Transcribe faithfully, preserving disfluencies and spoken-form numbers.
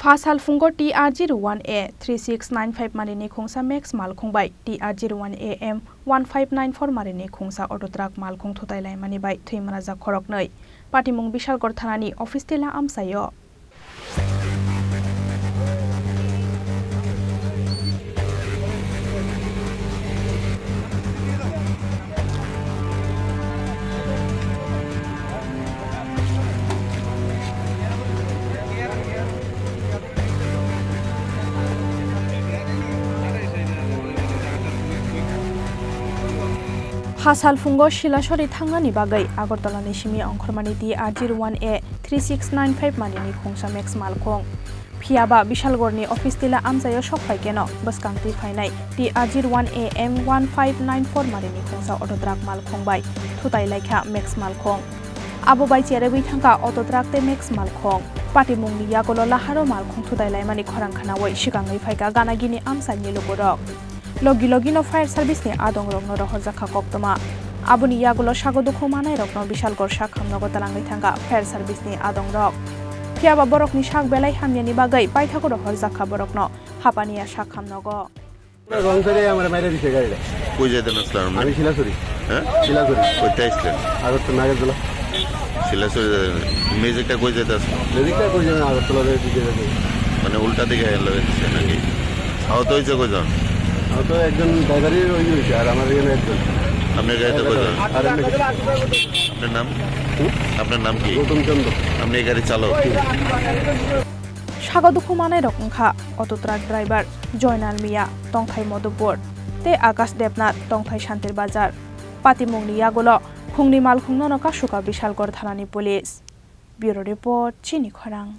Ha salphungo T R zero one A three six nine five marini khungsa Max malkhung bai T R zero one A M one five nine four marini khungsa auto truck malkhung thutai laimani bai thwi manajak khoroknwi. Patimung Bishalgarh thanani office tila amchaio. Ha salphungo Silasori thangnani bagwi Agartalani simi ongkhormani T R zero one A three six nine five marini khungsa Max malkhung. Phiyaba Bishalgarhni office tila amchaio sok phai keno bwskang twi phainai T R zero one A M one five nine four marini khungsa auto truck malkhung bai thutai laikha Max malkhung. Abo bai cherebwi thangkha auto truck tei Max malkhung. Patimungni yagulo laharo malkhung thutai laimani khorang khnaui swkangwi phaikha ganagini amchaini lukurok. Logi logino fire service ni adongrokno rohorjakha koktwma. Aboni yagulo sago dukhu manairokno Bishalgarh sak hamnogo talangwi thangkha fire service ni adongrok. Phiyaba borokni sak belai hamyani bagwi paithago rohorjakha borokno Hapania sak hamnogo. রং করে আমার মাইরে দিছে গাড়িটা। কই যাইতেন আসলাম আপনি? আমি শিলাছড়ি। হ্যাঁ? শিলাছড়ি। কইতে আসলেন? আগরতলা, নাগেরদোলা। শিলাছড়ি যাইতেন। ম্যাজিকটা কই যাইতে আসলেন? ম্যাজিকটা কই যাবেন? আগরতলা দিয়ে দিকে যাবে। মানে উল্টা দিকে গেল হচ্ছে নাকি? আহত হয়েছে কয়জন? আহত একজন ড্রাইভারই ওই হয়েছে, আর আমার এখানে একজন। আপনার গাড়িতে কয়জন? আর এমনি আপনার নাম? হুম? আপনার নাম কি? গৌতম চন্দ্র। আপনি এই গাড়ির চালক? Sago dukhu manairok wngkha auto truck driver Joynal Miya, tongthai Madhupur, tei Akash Debnath, tongthai Santir Bazar. Patimungni yagulo khungni malkhungno no kasukha Bishalgarh thanani police. Bureau Report, Chini Khorang.